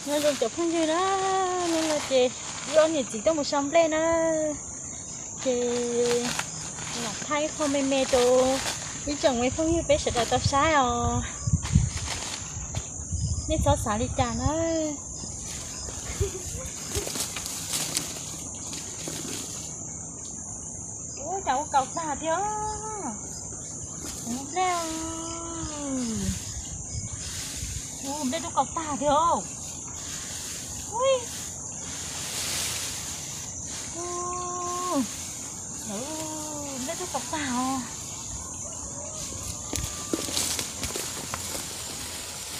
Nyob zoo cov phooj ywg na, hnub no ces wb ob niam txiv tuaj mus so nplej na, ces lam thaij ib qho me me rau ib tsoom me phooj ywg peb sawv daws tau saib os. Nej txhob xav li cas na. Ua cas ua kaus tag thiab. Nplej, nplej tuaj kaus tag thiab. Nplej tuaj kaus tag os.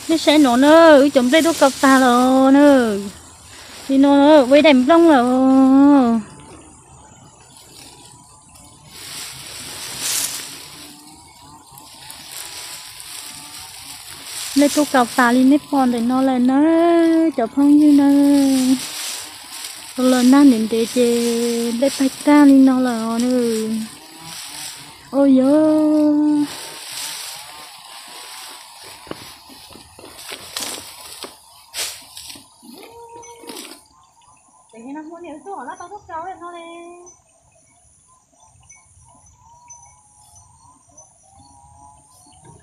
Nej saib no na, wb cov nplej tuaj kaus tag los na. Li no ua ib daim nplooj lawm. Nplej tuaj kaus tas li nej pom ntawm no lawm na, cov phooj ywg na. Los nag ntev ntev ces nplej tag tag li no lawm os na. Ua yog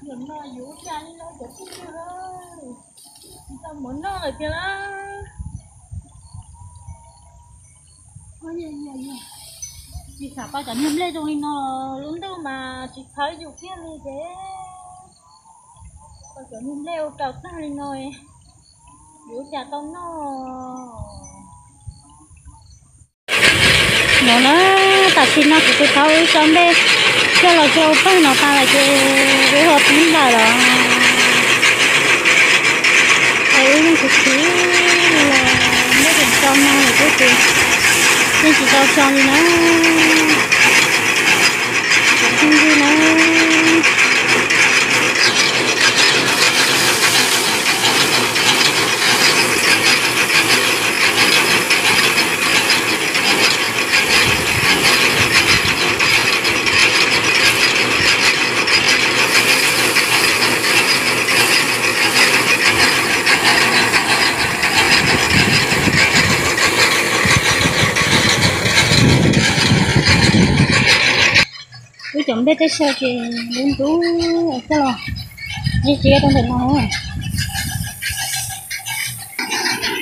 Yog no yuav ua cas li no cov phooj ywg, tsis tau mov noj lawm tiag lawm. Tsis xav tau cov niag nplej zoo li no, lub ntuj mas tsis txhawb yus kiag li ces tau cov niag nplej ua kaus tag li no, yuav ua cas tau noj. No na, tam sim no kuv tus thaub wb so nplej coj los rau pawg no tas lawm ces wb ho pib nplawm los. Wb yeej tsis khwv li los, nplej tseem so no lawm xwb ces yeej tsis tau so li na. Cov phooj ywg na, wb cov nplej tej saw ces ntub ntub coj los ziab ziab rau ntawm no.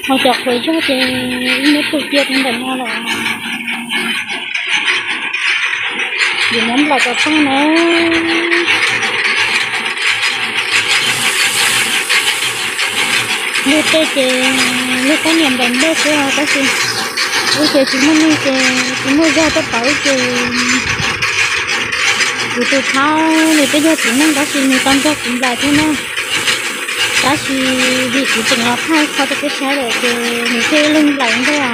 Ho cov quav zog ces wb muab pw cia rau ntawm no lawm. Vim nyob nplaim cov tag na. Luag tej ces luag poj niam nplaim nplej xwb os, tab sis wb ces tsis muaj neeg ces tsis muaj zog tuaj pab wb ces kuv tus thaub nws twb yog txiv neej tab sis nws tau nrog kuv nplaim thiab na. Tab sis vim kuv tseem los thaij qhov rau peb saib lawm ces nws thiaj wb leeg nplaim ntej os.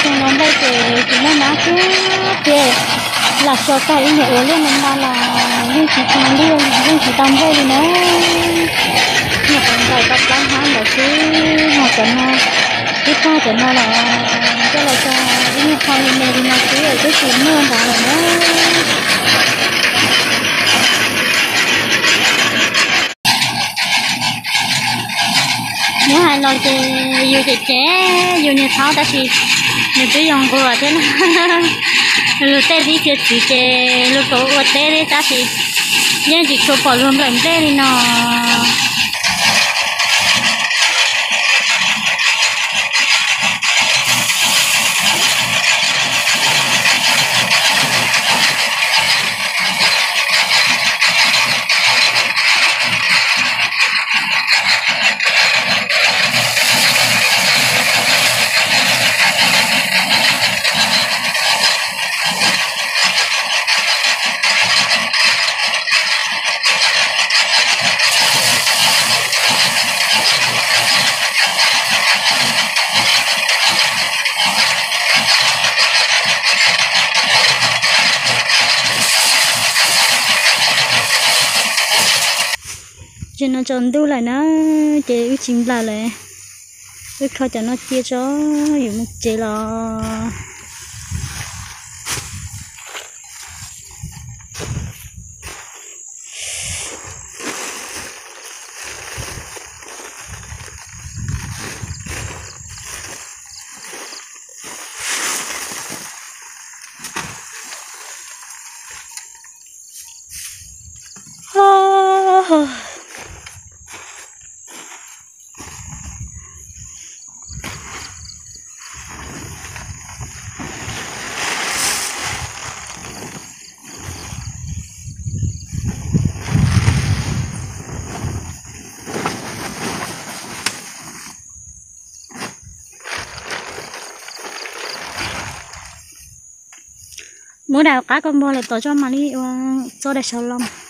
Txog no nplej ces tsis muaj nab xwb ces lam so tag ib nyuag ua liaj no mas los yeej tsis tau liaj, yeej tsis tau nplej li na. Nyuam qhuav nplaim tau plaub hnab ntawd xwb, ho cov no twb tag cov no los coj los tso ib nyuag qho me me li no xwb twb tsis muaj ntawd lawm na. Muab hais los ces yus cem cem yus niag thaub tab sis nws twb yog nquag thiab na. Luag tej tib txiav txim ces luag kom ua teb thiab tab sis Yeej tsis tshua pom zoo nplaim nplej li no. Ces no tsaus ntuj lawm na, ces wb tsis nplaim lawm, wb kho cov no cia tso, yuav mus tsev los. Muab daim qab koj npog lawm tom tso mam li ua txoj daim saud los.